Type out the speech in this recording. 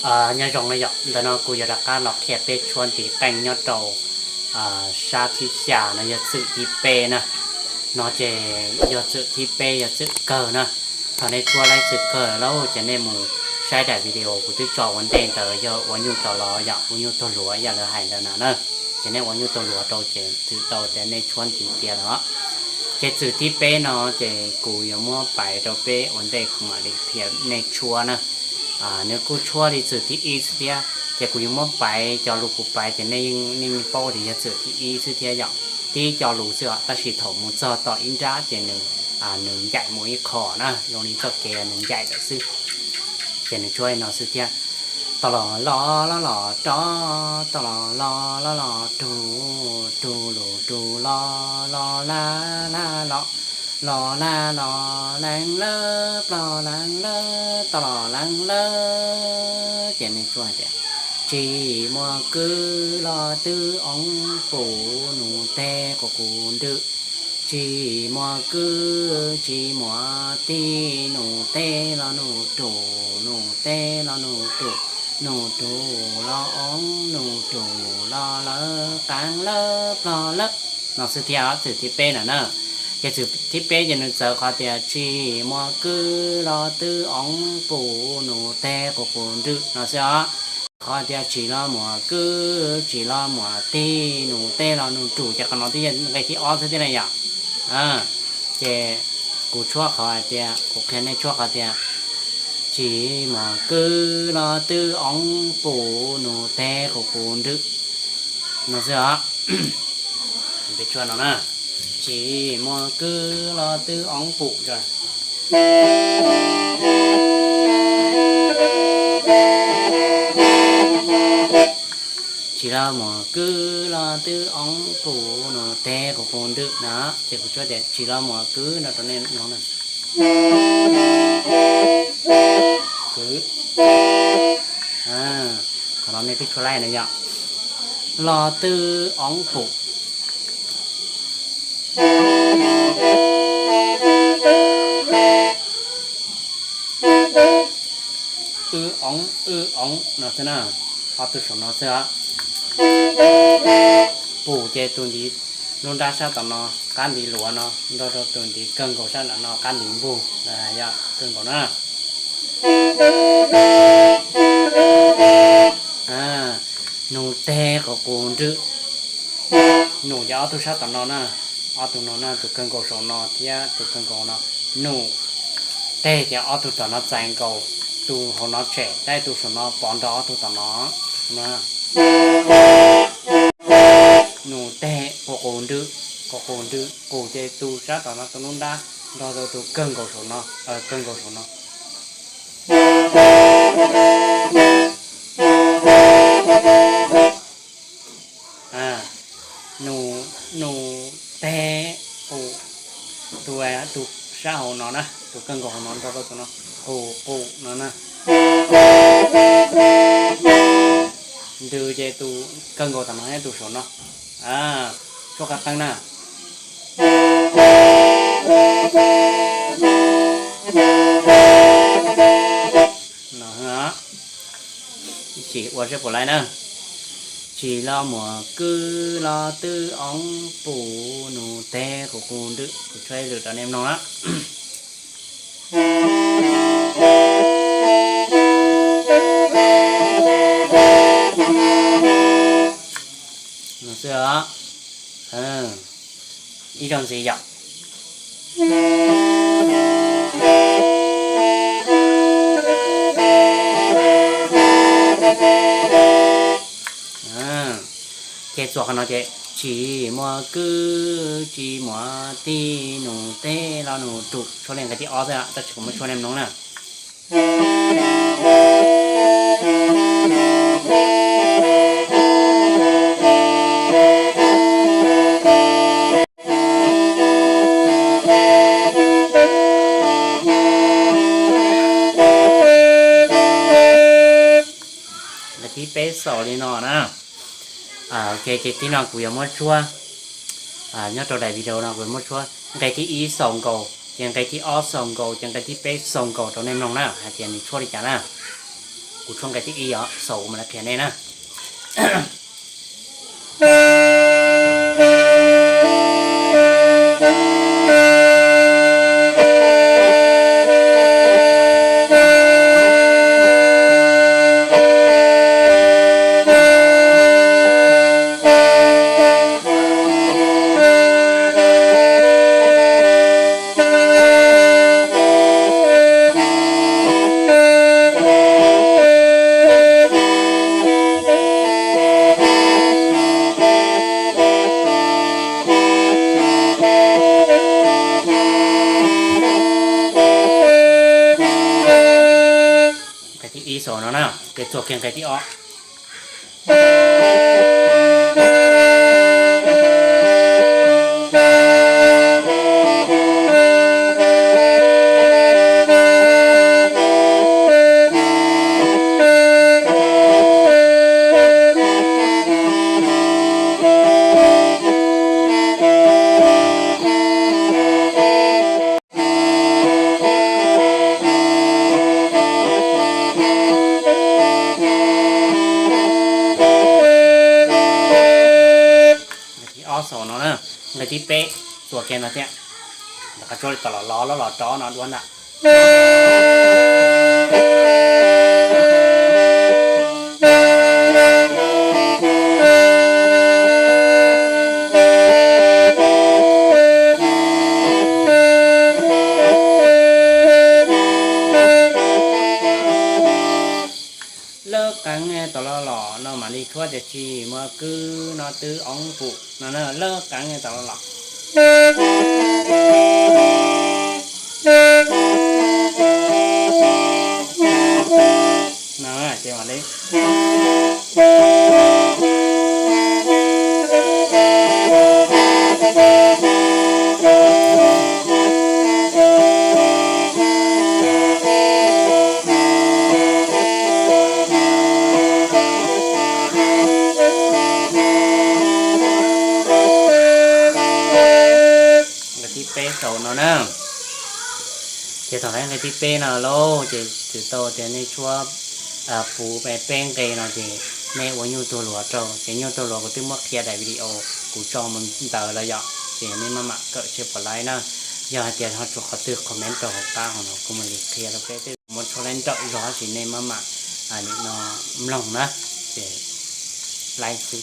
Nyob zoo na yom, ntawm no kuv yuav rov qab los qhia peb tshuab ntiv qeej nyob rau sab thib xya no yog txwm thib peb na. No ces yog txwm thib peb, yog txwm kawg na. Thaum nej tshuab laib txwm kawg lawm ces nej mus saib daim video kuv twb tso ua ntej ntawd, yog ua nyuj tau los yom, ua nyuj tuag luav yam lawv hais ntawd na na. Ces nej ua nyuj tuag luav rau ces txwm tau tias nej tshuab ntiv tiav lawm. Ces txwm thib peb no ces kuv yuav muab paiv rau peb ua ntej kuv mam li qhia nej tshuab na. Nws kuj tshuab li txwm thib ib xwb thiab, ces kuv yuav muab paiv cov lus kuv paiv ces nej yeej paub tias yog txwm thib ib xwb thiab yom. Tib co lus xwb os, tab sis thaum mus txog tom ib nrab ces nws, nws ncaim mus ib qho na, zoo li txoj kev nws ncaim lawm xwb. Ces nws tshuab li no xwb thiab: Tau los los los los rov, tau los los los los rug, rug lug rug los, los la la los, los la los leej lawm, plog leej lawm, tau los leej lawm. Ces nws tshuab hais tias: Tsis muaj kwv los twb oob pum, nus teg quv qus nrwm. Tsis muaj kwv tsis muaj tij, nus teg los nus rug, nus teg los nus rug, nus rug los oob, nus rug los lawv qeeb lawm, plog lawm. No xwb thiab, txwm thib peb na na. Ces txwm thib peb ces nws txawv qhov tias tsis muaj kwv los twb oob pum, nus teg quv qus nrwm no xwb os. Qhov tias tsis los muaj kwv tsis los muaj tij, nus teg los nus rug ces qhov no twb yog nqe thib ob xwb thiab na yom. Ces kuv tshuab qhov hais tias, kuv qhia nej tshuab qhov tias tsis muaj kwv los twb oob pum, nus teg quv qus nrwm no xwb os. Peb tshuab no na: Tsis muaj kwv los twb oob pum. Tsis los muaj kwv los twb oob pum, nus teg quv qus nrwm na. Ces kuv tshuab tias tsis los muaj kwv no rau nej mloog na. Kwv. Qhov no nej twb tshuab laib na yom. Los twb oob pum. Wb oob, wb oob no xwb na. Ob tug saum no xwb os. Pum ces tus ntiv lub nrab sab tom no, qab ntiv luav no nrog rau tus ntiv kawg nkaus sab nram no, qab ntiv npug, yog kawg nkaus na. Nus teg quv qus nrwm. Nus ces ob tug sab tom no na, ob tug no na, tus kawg nkaus saum no thiab tus kawg nkaus no. Nus teg ces ob tug tom no txais nkaus, tus hauv no tshem, tab sis tus saum no pov nrog ob tug tom no. Nus teg quv qus nrwm, quv qus nrwm, qus ces tus sab tom no tus lub nrab nrog rau tus kawg nkaus saum no, kawg nkaus saum no. Nus, nus teg quv, tus, tus sab hauv no na, tus kawg nkaus hauv no nrog rau tus no, quv qus no na. Nrwm ces tus kawg nkaus tom no thiab tus saum no. Tshuab qab qeeb na. Tsis ua seb puas laib na. Tsis los muaj kwv los twb oob pum, nus teg quv qus nrwm. Kuv tshuab ib lwm rau nej mloog na. No xwb os. Ib zaug ntxiv yom. Ces txuas qhov no ces tsis muaj kwv tsis muaj tij, nus teg los nus rug. Tshuab li nqe thib ob xwb, tab sis kuv muab tshuab nej mloog na. Nqe thib peb xaus li no na. Ok, ces tib no kuv yuav muab tshuab, nyob rau daim video no kuv yuav muab tshuab nqe thib ib xaus nkaus, ces nqe thib ob xaus nkaus, ces nqe thib peb xaus nkaus rau nej mloog na, hais tias nws tshuab li cas na. Kuv tshuab nqe thib ib os, xaus kuv mam li qhia nej na. Nqe thib ib xaus no na, ces txuas kiag nqe thib ob. Nqe thib ob xaus no na, nqe thib peb txuas kiag no thiab. Rov qab tsuab li tau los los los los rov no dua ntag. Lawv qeeb tau los los no mam li tshuab tias tsis muaj kwv no twb oob pum no na, lawv qeeb tau los los no ces mam li nqe thib peb xaus no na. Ces thaum nqe thib peb no lauj, ces txwm tau tias nej tshuab puv peb nqe no ces nej ua nyuj tuag luas rau, ces nyuj tuag luas kuv twb muab qhia daim video kuv tso mus ntawd lawm yom, ces nej maj mam kawm siab pom laib na. Yog hais tias ho tshuav qhov twg comment rau hauv qab hauv no kuv mam li qhia rau peb, tej zaum muab tshuab laib nrawm zog tab sis nej maj mam nim no mloog na, ces laib xwb.